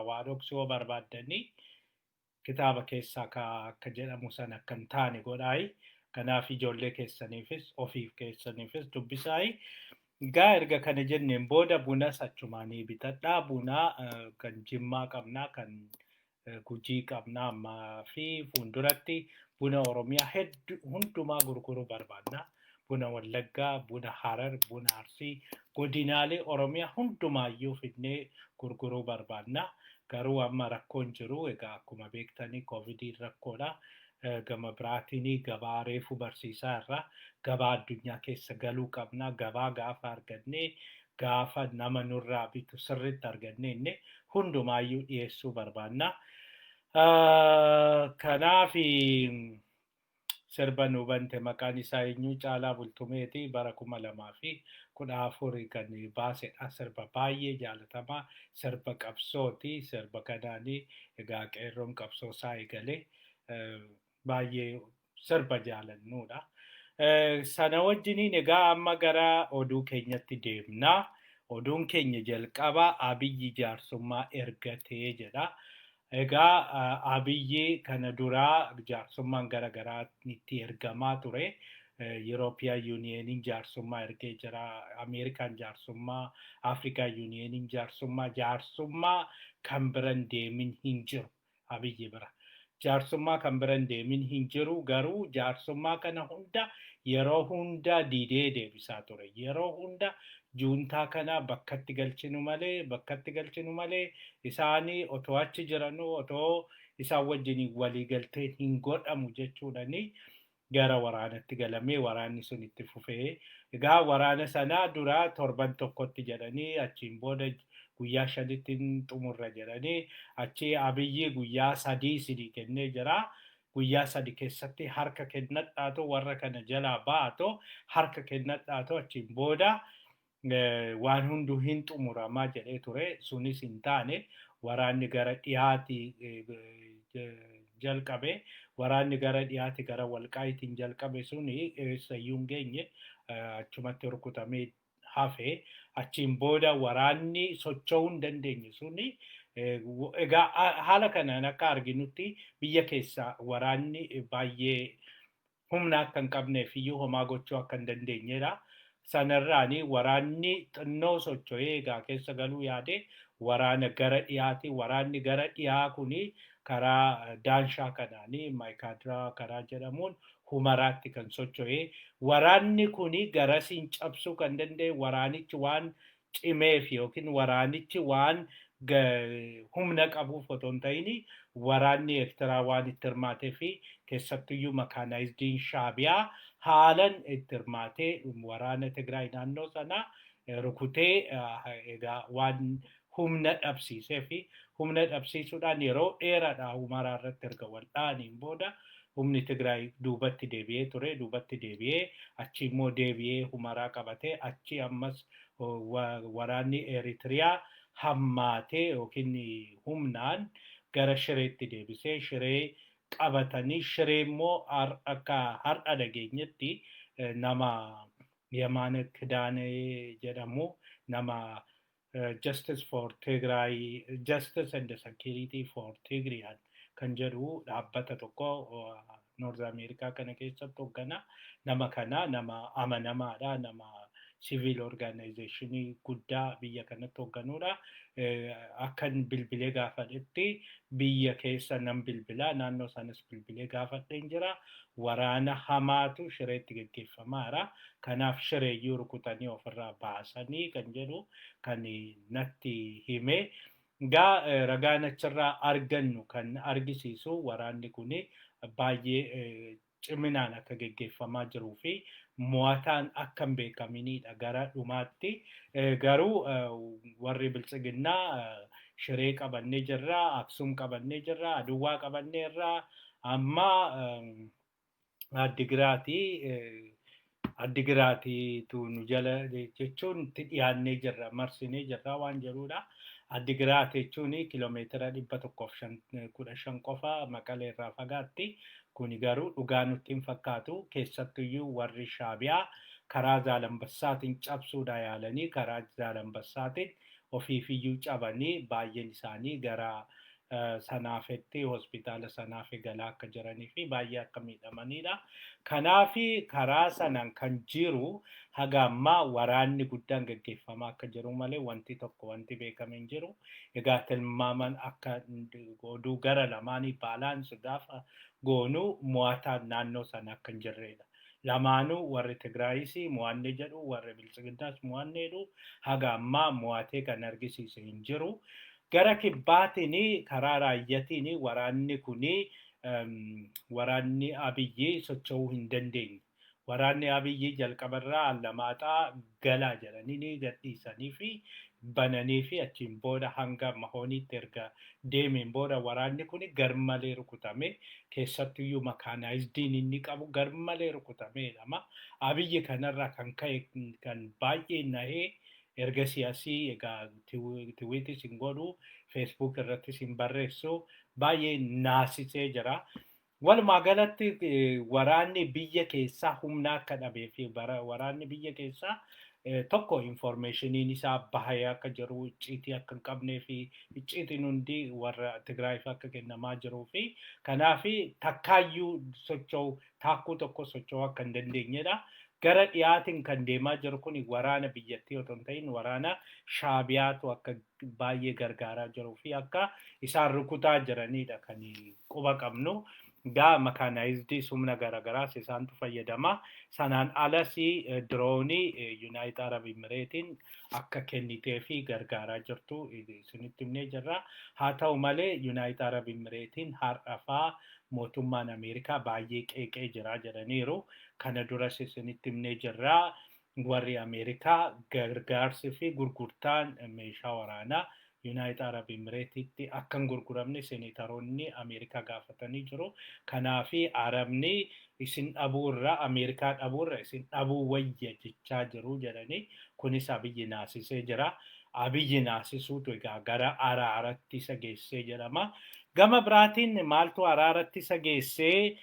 waa dhoksuu yoo barbaaddanii kitaaba keessaa akka jedhamu sana akka hin taane godhaayi. Kanaaf ijoollee keessaniifis ofiif keessaniifis dubbisaayi. Egaa erga kana jenneen booda bunas achumaanii bitadhaa. Buna kan Jimmaa qabnaa, kan Gujii qabnaa ammaa fi fuulduratti buna Oromiyaa hedduu hundumaa gurguruu barbaadna. Buna Wallaggaa, buna Harar, buna Arsii, godinaalee Oromiyaa hundumaayyuu fidnee gurguruu barbaadna. Garuu amma rakkoon jiru egaa akkuma beektanii koovidiin rakkoodha. Gama biraatiin gabaa reefu barsiisaa irraa gabaa addunyaa keessa galuu qabna. Gabaa gaafa argannee, gaafa nama nurraa bitu sirriitti argannee, inni hundumaayyuu dhiyeessuu barbaadna. Kanaaf sirba nu bante maqaan isaa eenyu? Caalaa Bultumeeti, bara 2014 kan baasedha. Sirba baay'ee jaalatamaa, sirba qabsooti. Sirba kanaanii egaa qeerroon qabsoo isaa eegalee baay'ee sirba jaalannuudha. Sana wajjiniin egaa amma gara oduu keenyatti deemna. Oduun keenya jalqaba Abiyyi jaarsummaa ergatee jedha. Egaa Abiyyi kana duraa jaarsummaan gara garaatti ergamaa ture. European Unioniin jaarsummaa ergee jira. Ameerikaan jaarsummaa, African Unioniin jaarsummaa, jaarsummaa kan biran deemin hin jiru Abiyyi bira. Jaarsummaa kan biran deemin hin jiru, garuu jaarsummaa kana hunda yeroo hunda didee deebisaa ture. Yeroo hunda juuntaa kana bakkatti galchinu malee, bakkatti galchinu malee, isaanii otoo achi jiranuu otoo isaan wajjin waliigalteen hin godhamu jechuudhani gara waraanatti galamee waraanni sun itti fufee. Egaa waraana sanaa dura torban tokkotti jedhanii, achiin booda guyyaa 5tti xumurra jedhanii, achi Abiyyi guyyaa 3 isinii kennee jira. Guyyaa 3 keessatti harka kennadhaatu, warra kana jalaa baatu, harka kennadhaatu, achiin booda waan hunduu hin xumuramaa jedhee ture. Sunis hin taane. Waraanni gara dhiyaati jalqabe. Waraanni gara dhiyaati, gara Walqaayitiin jalqabe suni eessayyuu hin geenye, achumatti rukutamee hafe. Achiin booda waraanni socho'uu hin dandeenye suni. Egaa haala kanaan akka arginutti biyya keessa waraanni baay'ee humna akka hin qabneef iyyuu homaa gochuu akka hin dandeenyedha. Sanarraani waraanni xinnoo socho'ee egaa keessa galuu yaade waraana gara dhiyaati. Waraanni gara dhiyaa kuni karaa Daanshaa kanaanii, Maayikaadiraa karaa jedhamuun Humaraatti kan socho'ee. Waraanni kuni garasiin cabsuu kan danda'e waraanichi waan cimeef yookiin waraanichi waan humna qabuuf otoo hin ta'in, waraanni Eertiraa waan itti hirmaatee fi keessattuyyuu mechanizediin Shaabiyaa haalan itti hirmaatee waraana Tigraay naannoo sanaa rukutee egaa waan humna dhabsiisee fi humna dhabsiisuudhaan yeroo dheeraadhaa Humaraa irratti erga wal dha'aniin booda humni Tigraay duubatti deebi'ee ture. Duubatti deebi'ee achi immoo deebi'ee Humaraa qabatee, achi ammas waraanni Eritiriyaa hammaatee yookiin humnaan gara Shireetti deebisee Shiree qabatanii, Shiree immoo akka har'a dhageenyetti nama Yamaana Kidaanee jedhamu, nama Justice for Tigray, Justice and Security for Tigray kan jedhu dhaabbata tokko North America kana keessatti hoogganaa. Nama kana nama amanamaadha, nama civil organizationii guddaa biyya kanatti hoogganuudha. Akkan bilbilee gaafadhetti, biyya keessa nan bilbilaa, naannoo sanas bilbilee gaafadheen jira. Waraana hamaatu Shireetti geggeeffamaara. Kanaaf Shireeyyuu rukutanii ofirraa baasanii kan jedhu kan natti hime. Egaa ragaan achirraa argannu kan argisiisu waraanni kun baay'ee ciminaan akka geggeeffamaa jiruu fi mo'ataan akka hin beekaminidha gara dhumaatti. Garuu warri Biltsiginnaa Shiree qabannee jirra, Aksum qabannee jirra, Aduwaa qabannee jirra. Amma Addigiraatiitu nu jala jechuun itti dhiyaannee jirra, marsinee jirra waan jedhudha. Addigiraat jechuun kiloomeetira 115 qofa Maqalee irraa fagaatti. Kuni garuu dhugaa nutti hin fakkaatu. Keessattuyyuu warri Shaabiyaa karaa Zaalambassaatiin cabsuudha yaalanii, karaa Zaalambassaatiin Ofiifiyyuu cabanii baay'een isaanii gara Sanaafetti, hospitaala Sanaafe galaa akka jiranii fi baay'ee akka miidhamanidha. Kanaaf karaa sanaan kan jiru haga ammaa waraanni guddaan gaggeeffamaa akka jiru malee wanti tokko wanti beekame hin jiru. Egaa tilmaaman akka oduu gara lamaanii balance gaafa goonu mo'ataan naannoo sana akka hin jirredha. Lamaanuu warri Tigraayis mo'anne jedhu, warri Biltsiginnaas mo'anne jedhu, haga ammaa mo'atee kan argisiise hin jiru. Gara kibbaatiin karaa raayyaatiin waraanni kuni, waraanni Abiyyi socho'uu hin dandeenye. Waraanni Abiyyi jalqabarraa Allamaaxaa galaa jedhanii ni gadhiisanii fi bananii fi achiin booda hanga Mahooniitti erga deemeen booda waraanni kun garmalee rukutame, keessattuyyuu mechanizediin inni qabu garmalee rukutame jedhama. Abiyyi kanarraa kan ka'e kan baay'ee nahee erga siyaasii egaa tweetis hin godhu, Facebook irrattis hin barreessu, baay'ee naasisee jira. Walumaa galatti waraanni biyya keessaa humna akka dhabee fi waraanni biyya keessaa tokko informationiin isaa bahee akka jiru, icciitii akka hin qabnee fi icciitiin hundi warra Tigraayiif akka kennamaa jiruu fi kanaaf takkaayyuu socho'u, taakkuu tokko socho'uu akka hin dandeenyedha. Gara dhiyaatiin kan deemaa jiru kun waraana biyyattii otoo hin ta'in waraana Shaabiyaatu akka baay'ee gargaaraa jiruu fi akka isaan rukutaa jiranidha kan quba qabnu. Egaa mechanizedii humna garaagaraas isaantu fayyadama. Sanaan alas droneii United Arab Emiratesiin akka kennitee fi gargaaraa jirtu isinitti himnee jirra. Haa ta'u malee United Arab Emiratesiin har'a faa mootummaan Ameerikaa baay'ee qeeqee jira jedhaniiru. Kana duras isinitti himnee jirra. Warri Ameerikaa gargaarsi fi gurgurtaan meeshaa waraanaa United Arab Emiratesitti akka hin gurguramne seeneetaroonni Ameerikaa gaafatanii jiru. Kanaaf Arabni isin dhabuurra, Ameerikaa dhabuurra isin dhabuu wayya jechaa jiru jedhanii, kunis Abiyyi naasisee jira. Abiyyi naasisuutu egaa gara araaratti isa geessee jedhama. Gama biraatiin maaltu araaratti isa geessee?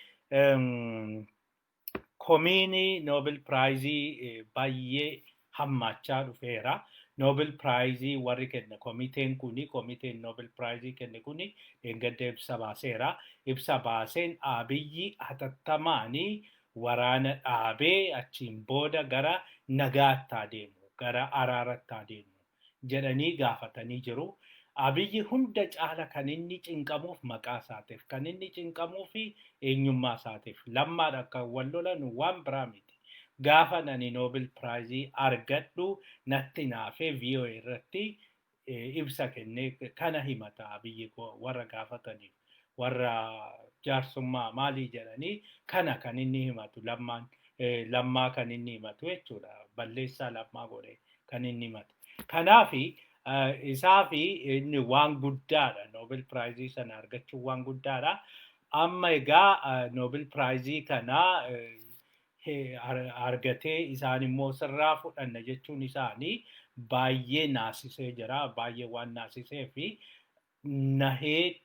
Komiini Nobel Prizeii baay'ee hammaachaa dhufeera. Nobel Prizeii warri kenne komiteen kuni, komiteen Nobel Prizeii kenne kuni dheengadda ibsa baaseera. Ibsa baaseen Abiyyi hatattamaanii waraana dhaabee achiin booda gara nagaatti adeemu, gara araaratti adeemu jedhanii gaafatanii jiru. Abiyyi hunda caala kan inni cinqamuuf maqaa isaatiif, kan inni cinqamuuf eenyummaa isaatiif. Lammaadha kan wal lolan, waan biraa miti. Gaafa ani Nobel Prizeii argadhu natti naafee VOA irratti ibsa kennee kana himata Abiyyi warra gaafataniif. Warra jaarsummaa maalii jedhanii kana kan inni himatu Lammaan, Lammaa kan inni himatu jechuudha. Balleessaa Lammaa godhe kan inni himatu. Kanaafi isaa fi inni waan guddaadha. Nobel Prizeii sana argachuun waan guddaadha. Amma egaa Nobel Prizeii kana argatee isaan immoo sirraa fudhanna jechuun isaanii baay'ee naasisee jira. Baay'ee waan naasisee fi nahee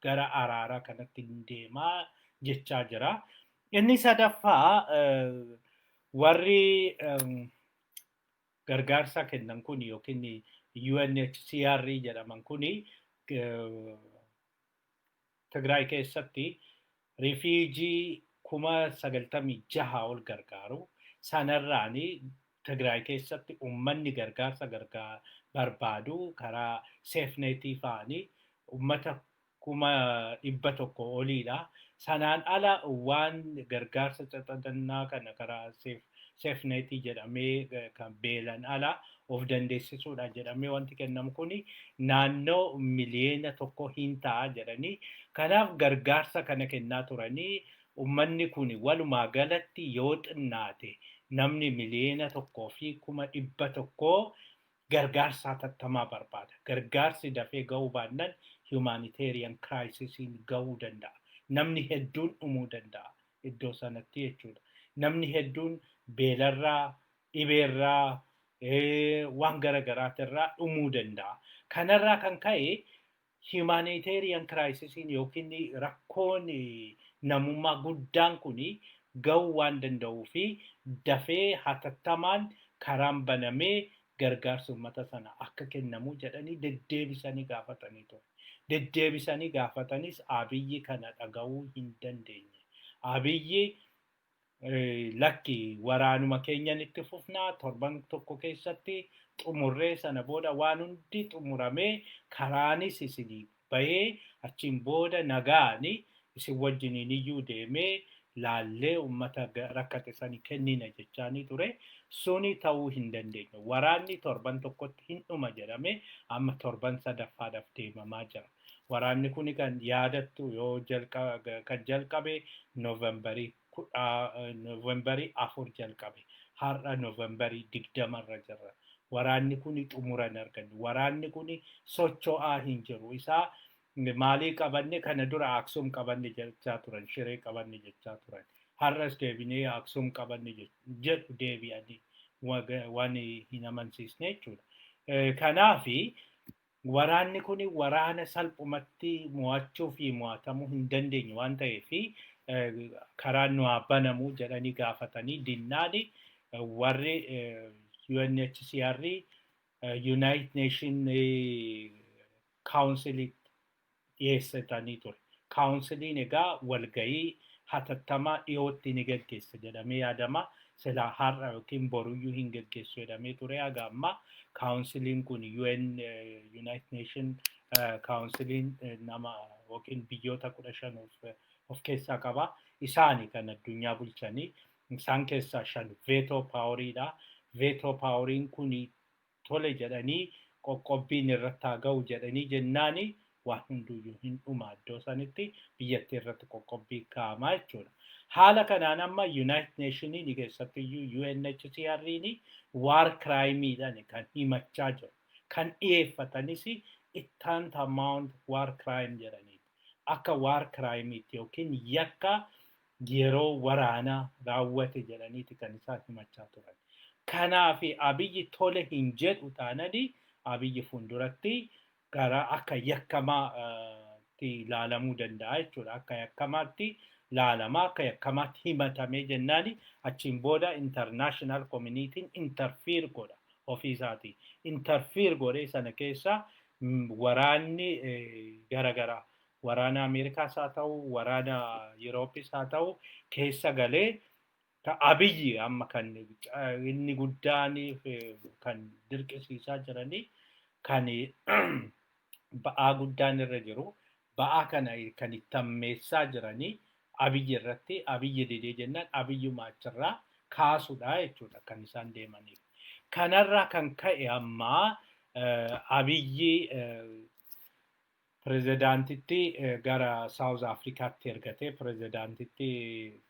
gara araaraa kanatti deemaa jechaa jira. Inni sadaffaa, warri gargaarsa kennan kun yookiin UNHCR jedhaman kuni Tigraay keessatti refugee 96,000 ol gargaaru. Sanarraani Tigraay keessatti uummanni gargaarsa barbaadu karaa SafeNetii fa'anii uummata 100,000 oliidha. Sanaan ala waan gargaarsa xaxadannaa kana karaa SafeNetii jedhamee kan beelan ala of dandeessisuudha jedhamee wanti kennamu kuni naannoo 1 miliyoona hin ta'a jedhanii, kanaaf gargaarsa kana kennaa turanii, uummanni kun walumaa galatti yoo xinnaate namni 1,100,000 gargaarsa hatattamaa barbaada. Gargaarsi dafee gahuu baannaan humanitarian crisisiin gahuu danda'a. Namni hedduun dhumuu danda'a iddoo sanatti jechuudha. Namni hedduun beelarraa, dhibeerraa, waan garaagaraatirraa dhumuu danda'a. Kanarraa kan ka'e humanitarian crisisiin yookiin rakkoon namummaa guddaan kun gahuu waan danda'uu fi dafee hatattamaan karaan banamee Gargaarsi uummata sana akka kennamu jedhanii deddeebisanii gaafatanii ture. Deddeebisanii gaafatanis Abiyyi kana dhaga'uu hin dandeenye. Abiyyi lakki, waraanuma keenyan itti fufnaa, torban tokko keessatti xumurree, sana booda waan hundi xumuramee, karaanis isinii bahee, achiin booda nagaani isin wajjiniin iyyuu deemee laallee uummata rakkate sani kennina jechaanii ture. Suni ta'uu hin dandeenye. Waraanni torban tokkotti hin dhuma jedhame amma torban sadaffaadhaaf deemamaa jira. Waraanni kun kan yaadattu yoo kan jalqabe Noovembarii 4 jalqabe. Har'a Noovembarii 20rra jirra. Waraanni kun xumura hin arganne. Waraanni kun socho'aa hin jiru. Isaa maalii qabanne, kana dura Aksum qabanne jechaa turan, Shiree qabanne jechaa turan. Har'as deebinee Aksum qabanne jedhu deebi'anii, waan hin amansiisne jechuudha. Kanaafi waraanni kun waraana salphumatti mo'achuu fi mo'atamuu hin dandeenye waan ta'eef, karaan nu haa banamu jedhanii gaafatanii dinnaani warri UNHCR United Nation Council dhiyeessatanii ture. Counciliin egaa walgahii hatattamaa dhiyootti ni gaggeessa jedhamee yaadama. Silaa har'a yookiin boruyyuu hin gaggeessu jedhamee ture. Haga ammaa counciliin kun UN United Nation Counciliin nama yookiin biyyoota 15 of keessaa qaba. Isaani kan addunyaa bulchanii, isaan keessaa shan veto poweriidha. Veto poweriin kun tole jedhanii, qoqqobbiin irratti haa ga'u jedhanii jennaani, waan hunduyyuu hin dhuma, iddoo sanitti biyyattii irratti qoqqobbii kaa'amaa jechuudha. Haala kanaan amma United Nationiin, keessattiyyuu UNHCR'n war crimeiidhaan kan himachaa jiru. Kan dhiyeeffatanis tantamount war crime jedhaniiti. Akka war crimeiitti yookiin yakka yeroo waraanaa raawwate jedhaniiti kan isaan himachaa turan. Kanaaf Abiyyi tole hin jedhu taanani, Abiyyi fuulduratti gara akka yakkamaatti ilaalamuu danda'a jechuudha. Akka yakkamaatti ilaalamaa, akka yakkamaatti himatamee jennaani, achiin booda international communityn interfere godha ofiisaatii. Interfere godhee sana keessa waraanni garagaraa, waraana Ameerikaas haa ta'u, waraana Yurooppis haa ta'u, keessa galee Abiyyi amma kan inni guddaan kan dirqisiisaa jiranii, kan ba'aa guddaan irra jiru, ba'aa kana kan itti hammeessaa jiranii Abiyyi irratti, Abiyyi didee jennaan Abiyyuma achirraa kaasudha jechuudha kan isaan deemaniif. Kanarraa kan ka'e ammaa Abiyyi pirezidaantitti gara South Africaatti ergatee, pirezidaantitti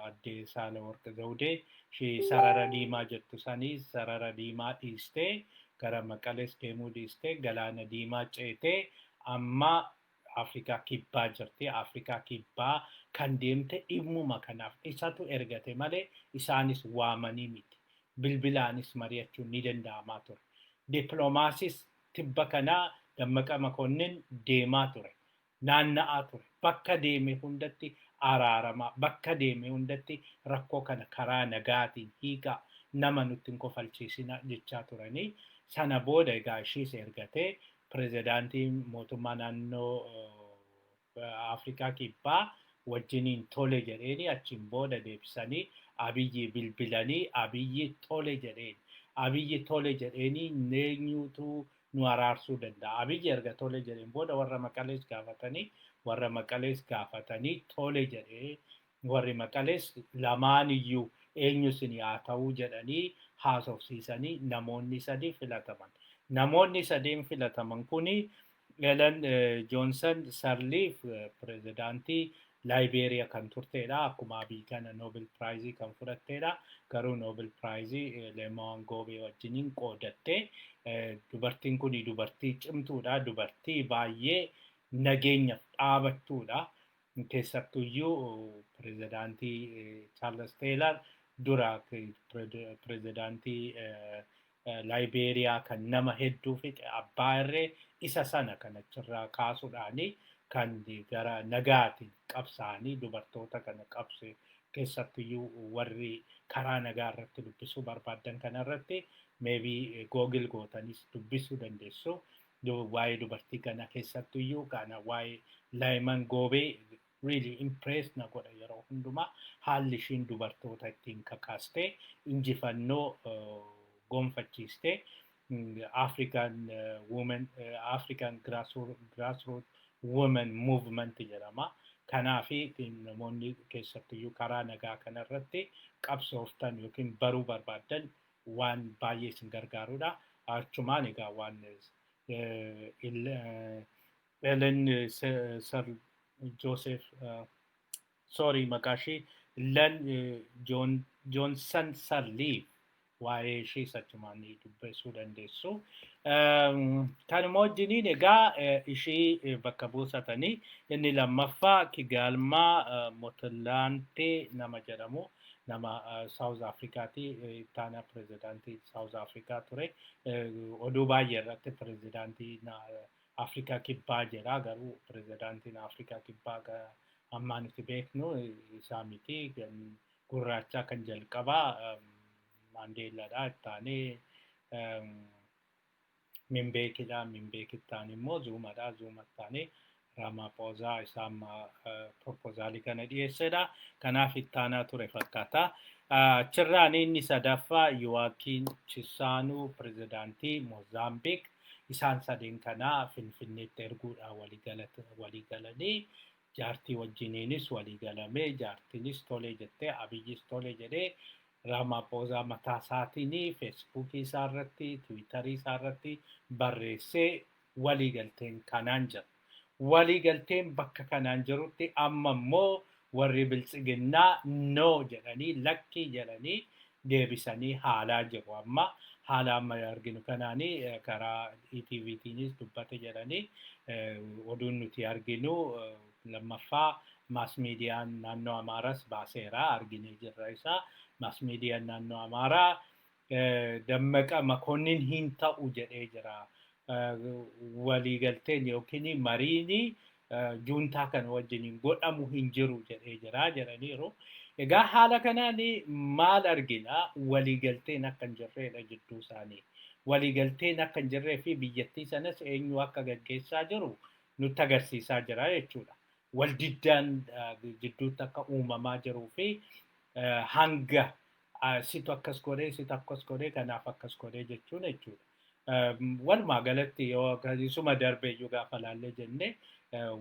addee Saalaworq Zawudee ishee sarara diimaa jettu sanii sarara diimaa dhiistee, gara Maqalees deemuu dhiistee, galaana diimaa ceetee amma Afrikaa Kibbaa jirti. Afrikaa Kibbaa kan deemte dhimmuma kanaaf, isatu ergate malee isaanis waamanii miti. Bilbilaanis mari'achuun ni danda'amaa ture. Dippiloomaasiis tibba kanaa Dammaqa Makonnin deemaa ture. Naanna'aa ture. Bakka deeme hundatti araaramaa. Bakka deeme hundatti rakkoo kana karaa nagaatiin hiikaa, nama nutti hin kofalchiisina jechaa turanii. Sana booda egaa ishiis ergatee, pirezidaantiin mootummaa naannoo Afrikaa Kibbaa wajjiniin tole jedheeni, achiin booda deebisanii Abiyyi bilbilanii, Abiyyi tole jedheen. Abiyyi tole jedheeni eenyuutu nu araarsuu danda'a? Abiyyi erga tole jedheen booda warra Maqalees gaafatanii, warra Maqalees gaafatanii tole jedhee, warri Maqalees lamaan iyyuu eenyu isin haa ta'uu jedhanii haasofsiisanii namoonni sadi filataman. Namoonni sadeen filataman kuni Ellen Johnson Sirleaf, pirezidaantii Laayibeeriyaa kan turteedha. Akkuma Abiy kana Nobel Prize kan fudhatteedha. Garuu Nobel Prize Leemaan Goobee wajjiniin qoodattee, dubartiin kun dubartii cimtuudha. Dubartii baay'ee nageenyaaf dhaabattuudha. Keessattuyyuu pirezidaantii Charles Taylor dura pirezidaantii Laayibeeriyaa kan nama hedduu fixe, abbaa irree isa sana kan achirraa kaasuudhaani kan gara nagaatiin qabsaa'anii dubartoota kana qabse Keessattiyyuu warri karaa nagaa irratti dubbisuu barbaaddan kanarratti maybe Google gootanis dubbisuu dandeessu. Waa'ee dubartii kana keessattiyyuu kana waa'ee Laayiman Goobee really impress na godha. Yeroo hundumaa haalli ishiin dubartoota ittiin kakaastee injifannoo gonfachiistee African Women, African Grassroots Women Movement jedhama. Kanaafi namoonni keessattiyyuu karaa nagaa kanarratti qabsooftan yookiin baruu barbaaddan waan baay'ee isin gargaarudha. Achumaan egaa waan Ellen Sir Joseph, sorry, maqaa ishee Ellen Johnson Sirleaf, waa'ee ishee achumaan dubbisuu dandeessu. Kanuma wajjiniin egaa ishee bakka buusatanii inni lammaffaa Kigaalmaa Motlanthe nama jedhamu, nama South Africaati, ittaanaa pirezidaantii South Africa ture. Oduu baay'ee irratti pirezidaantii Afrikaa Kibbaa jedha, garuu pirezidaantiin Afrikaa Kibbaa ammaa nuti beeknu isaa miti. Gurraachaa kan jalqabaa Maandeellaadha. Ittaanee Mbeekidha. Mbeeki ittaanee immoo Zuumadha. Zuuma ittaanee Ramaphosa isa amma proposalii kana dhiyeessedha. Kanaaf ittaanaa ture fakkaata. Achirraan inni sadaffaa Yoaakiin Chisaanuu, pirezidaantii Moozaambiik. Isaan sadeen kanaa Finfinneetti erguudhaan walii galanii, jaartii wajjiniinis walii galamee, jaartiinis tolee jettee, Abiyyis tolee jedhee, Ramaphosa mataa isaatiin Feesbuukii isaa irratti, Tiwiitarii isaa irratti barreessee waliigalteen kanaan jira. Waliigalteen bakka kanaan jirutti amma immoo warri Biltsiginnaa no jedhanii, lakkii jedhanii deebisanii haalaa jiru. Amma haala amma arginu kanaanii karaa ETVtiinis dubbate jedhanii oduun nuti arginu. Lammaffaa mass miidiyaan naannoo Amaaras baaseera, arginee jirra isaa. Mass miidiyaan naannoo Amaaraa Dammaqa Makonnin hin ta'u jedhee jira. Waliigalteen yookiin mariin juuntaa kana wajjiniin godhamu hin jiru jedhee jira jedhaniiru. Egaa haala kanaan maal argina? Waliigalteen akka hin jirredha jidduu isaanii. Waliigalteen akka hin jirree fi biyyattii sanas eenyu akka gaggeessaa jiru nutti agarsiisaa jira jechuudha. Waldiddaan jidduutti akka uumamaa jiruu fi hanga situ akkas godhee, situ akkas godhee, kanaaf akkas godhee jechuun jechuudha. Walumaa galatti yoo isuma darbe iyyuu gaafa laallee jenne,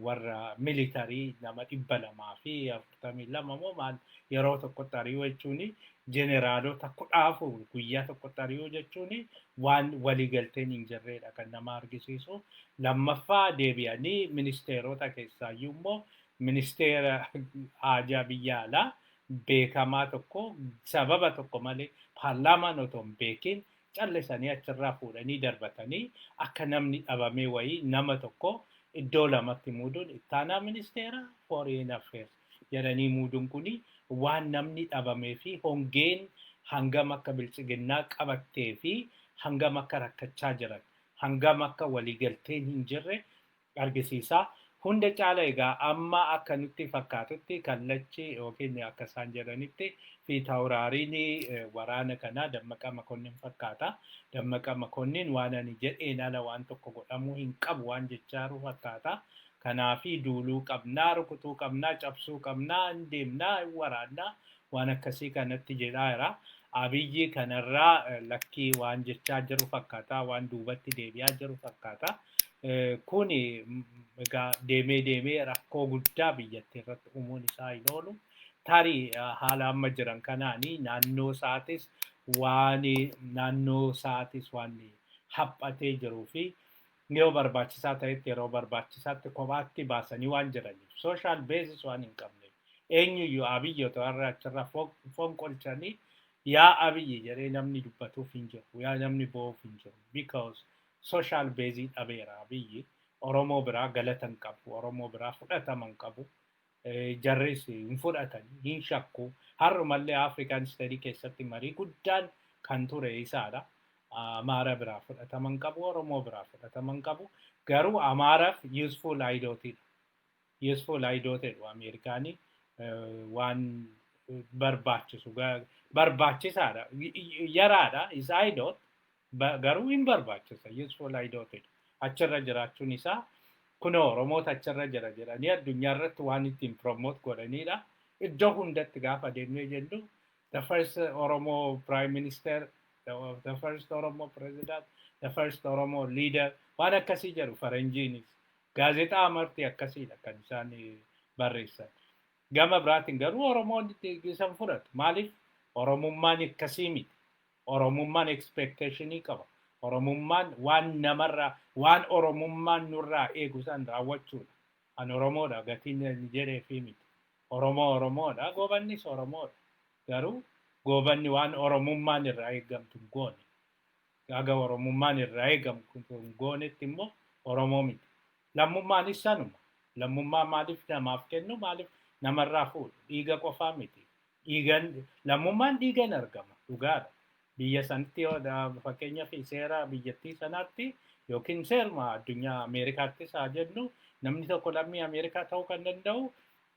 warra militarii nama 242 moo maal yeroo tokkotti ari'uu jechuun, jeneraalota 14 guyyaa tokkotti ari'uu jechuun waan waliigalteen hin jirredha kan nama argisiisu. Lammaffaa deebi'anii ministeerota keessaayyuu immoo ministeera haajaa biyya alaa beekamaa tokko sababa tokko malee paarlaamaan otoo hin beekin callisanii achirraa fuudhanii darbatanii akka namni dhabamee wayii nama tokko iddoo lamatti muuduun, ittaanaa ministeera foreign affairs jedhanii muuduun kuni waan namni dhabamee fi hongeen hangam akka Biltsiginnaa qabattee fi hangam akka rakkachaa jiran, hangam akka waliigalteen hin jirre argisiisa. Hunda caala egaa amma akka nutti fakkaatutti kallachi yookiin akka isaan jedhanitti fi taawuraariin waraana kanaa Dammaqa Makonnin fakkaata. Dammaqa Makonnin waan ani jedheen ala waan tokko godhamuu hin qabu waan jechaaru fakkaata. Kanaafi duuluu qabnaa, rukutuu qabnaa, cabsuu qabnaa, hin deemnaa, hin waraannaa waan akkasii kanatti jedhaa jira. Abiyyi kanarraa lakkii waan jechaa jiru fakkaata, waan duubatti deebi'aa jiru fakkaata. Kuni egaa deemee deemee rakkoo guddaa biyyattii irratti uumuun isaa hin oolu. Tarii haala amma jiran kanaanii naannoo isaatis waan haphatee jiruu fi yeroo barbaachisaa ta'etti, yeroo barbaachisaatti kophaatti baasanii waan jiraniif, social basis waan hin qabneef, eenyuyyuu Abiyyi otoo har'a achirraa foon qolchanii yaa Abiyyi jedhee namni dubbatuuf hin jiru, yaa namni bo'uuf hin jiru, because social baseii dhabeera Abiyyi. Oromoo biraa galata hin qabu, Oromoo biraa fudhatama hin qabu. Jarris hin fudhatan, hin shakku. Har'umallee African Study keessatti marii guddaan kan ture isaadha. Amaara biraa fudhatama hin qabu, Oromoo biraa fudhatama hin qabu. Garuu Amaaraaf useful idiotiidha. Useful idiot jedhu Ameerikaanii waan Barbaachisu barbaachisaadha. Yaraadha is idiot, garuu hin barbaachisa, useful idiot. Achirra jiraachuun isaa kunoo Oromoota achirra jira jedhanii addunyaa irratti waan ittiin promote godhanidha. Iddoo hundatti gaafa deemnee jennu, the first Oromo prime minister, the first Oromo president, the first Oromo leader, waan akkasii jedhu faranjiinis. Gaazexaa amartii akkasiidha kan isaan barreessan. Gama biraatiin garuu Oromoon isan fudhatu. Maaliif? Oromummaan akkasii miti. Oromummaan expectationii qaba. Oromummaan waan namarraa, waan Oromummaan nurraa eegu san raawwachuudha. An Oromoodha gatiin jedheefii miti. Oromoo Oromoodha, Goobannis Oromoodha. Garuu Goobanni waan Oromummaan irraa eegamtu hin goone. Haga Oromummaan irraa eegamu hin goonetti immoo Oromoo miti. Lammummaanis sanuma. Lammummaa maaliif namaaf kennu, maaliif namarraa fuudhu? Dhiiga qofaa miti. Dhiigan, lammummaan dhiigan argama, dhugaadha. Biyya sanatti, fakkeenyaaf seera biyyattii sanaatti yookiin seeruma addunyaa Ameerikaattis haa jennu, namni tokko lammii Ameerikaa ta'uu kan danda'u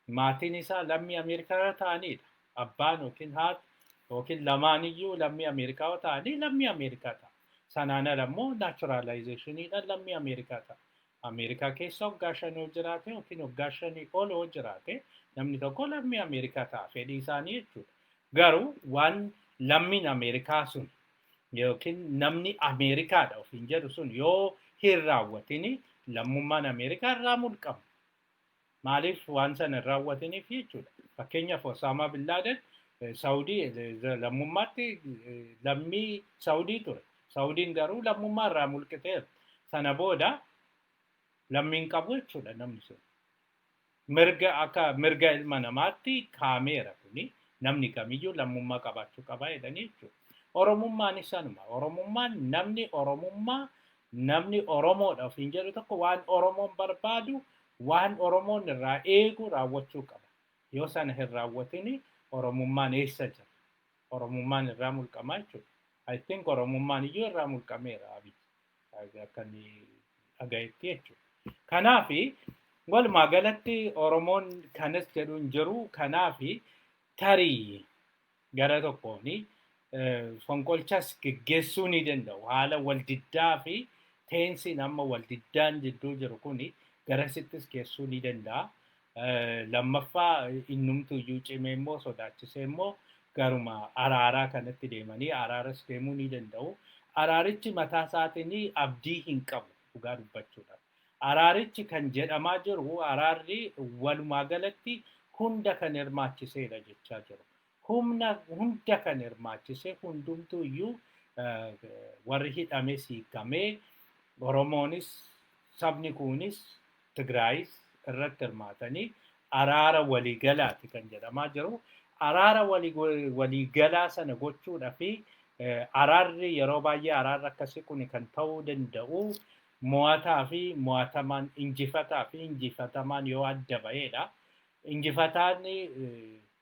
maatiin isaa lammii Ameerikaa ta'anidha. Abbaan yookiin haati yookiin lamaaniyyuu lammii Ameerikaa ta'anii lammii Ameerikaa ta'a. Sanaan ala immoo naturalizationiidhaan lammii Ameerikaa ta'a. Ameerikaa keessa waggaa 5 yoo jiraate yookiin waggaa 5 ol yoo jiraate, namni tokko lammii Ameerikaa ta'a, fedhii isaanii jechuudha. Garuu waan lammiin Ameerikaa sun yookiin namni Ameerikaadha ofiin jedhu sun yoo hin raawwatin, lammummaan Ameerikaa irraa mulqama. Maaliif? Waan sana hin raawwatiniif jechuudha. Fakkeenyaaf Osaamaa Bin Laden Saawudii lammummaatti lammii Saawudii ture. Saawudiin garuu lammummaa irraa mulqiteera. Sana booda lammiin qabu jechuudha namni sun. Mirga, akka mirga ilma namaatti kaameera kuni, namni kamiyyuu lammummaa qabaachuu qaba jedhanii jechuudha. Oromummaanis sanuma. Oromummaan, namni Oromummaa, namni Oromoodha ofiin jedhu tokko waan Oromoon barbaadu, waan Oromoon irraa eegu raawwachuu qaba. Yoo sana hin raawwatini, Oromummaan eessa jira? Oromummaan irraa mulqamaa jechuudha. I think Oromummaan iyyuu irraa mulqameera Abiyyi, akka inni dhagayetti jechuudha. Kanaafi walumaa galatti Oromoon kanas jedhu hin jiru. Kanaafi tarii gara tokkoon fonqolchas geggeessuu ni danda'u. Haala waldiddaa fi teensiin amma waldiddaan jidduu jiru kuni garasittis geessuu ni danda'a. Lammaffaa, innumtu iyyuu cimee immoo sodaachisee immoo garuma araaraa kanatti deemanii araaras deemuu ni danda'u. Araarichi mataa isaatiin abdii hin qabu, dhugaa dubbachuudhaaf. Araarichi kan jedhamaa jiru, araarri walumaa galatti hunda kan hirmaachiseedha jechaa jiru. Humna hunda kan hirmaachise, hundumtuu iyyuu warri hidhame hiikamee, Oromoonis, sabni kunis, Tigraayis irratti hirmaatanii araara waliigalaati kan jedhamaa jiru. Araara waliigalaa sana gochuudhaa fi araarri yeroo baay'ee, araarri akkasii kun kan ta'uu danda'u mo'ataa fi mo'atamaan, injifataa fi injifatamaan yoo adda ba'eedha. Injifataan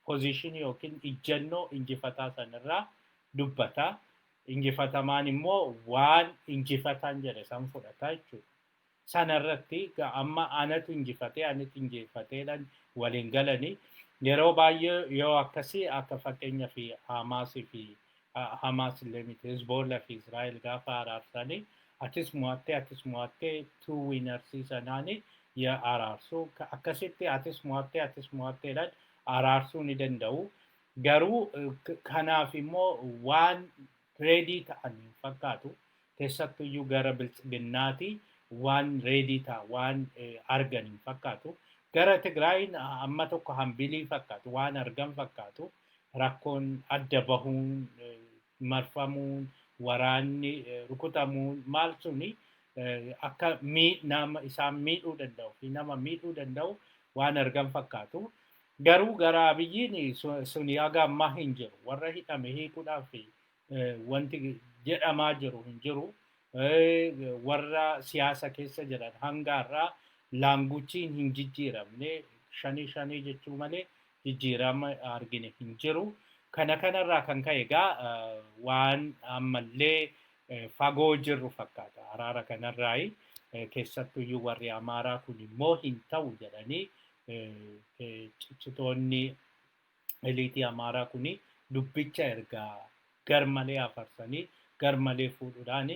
positionii yookiin ijjannoo injifataa sanarraa dubbata. Injifatamaan immoo waan injifataan jedhe san fudhata jechuudha. Sanarratti amma anatu injifatee, anatu injifateedhaan waliin galanii, yeroo baay'ee yoo akkasii, akka fakkeenya fi Hamaasii fi, Hamaas illee miti, Hezbollah fi Israa'el gaafa araarsanii, atis mo'attee, atis mo'attee, two winnersii sanaanii yaa araarsu. Akkasitti atis mo'attee, atis mo'atteedhaan araarsuu ni danda'u. Garuu kanaaf immoo waan ready ta'an hin fakkaatu. Keessattuyyuu gara Biltsiginnaati waan ready ta'a waan argan hin fakkaatu. Gara Tigraayin amma tokko hambilii fakkaatu, waan argan fakkaatu. Rakkoon adda bahuun, marfamuun, waraanni rukutamuun maal suni akka nama isaan miidhuu danda'u fi nama miidhuu danda'u waan argan fakkaatu. Garuu gara Abiyyiin suni haga ammaa hin jiru. Warra hidhame hiikuudhaaf wanti jedhamaa jiru hin jiru. Warra siyaasa keessa jiran hanga har'aa languageiin hin jijjiiramne, shanii shanii jechuu malee jijjiirama argine hin jiru. Kana kanarraa kan ka'e egaa waan ammallee fagoo jirru fakkaata. Araara kanarraayi keessattuyyuu warri Amaaraa kun immoo hin ta'u jedhanii ciccitoonni Eliitii Amaaraa kuni dubbicha erga garmalee afarsanii garmalee fuudhuudhaan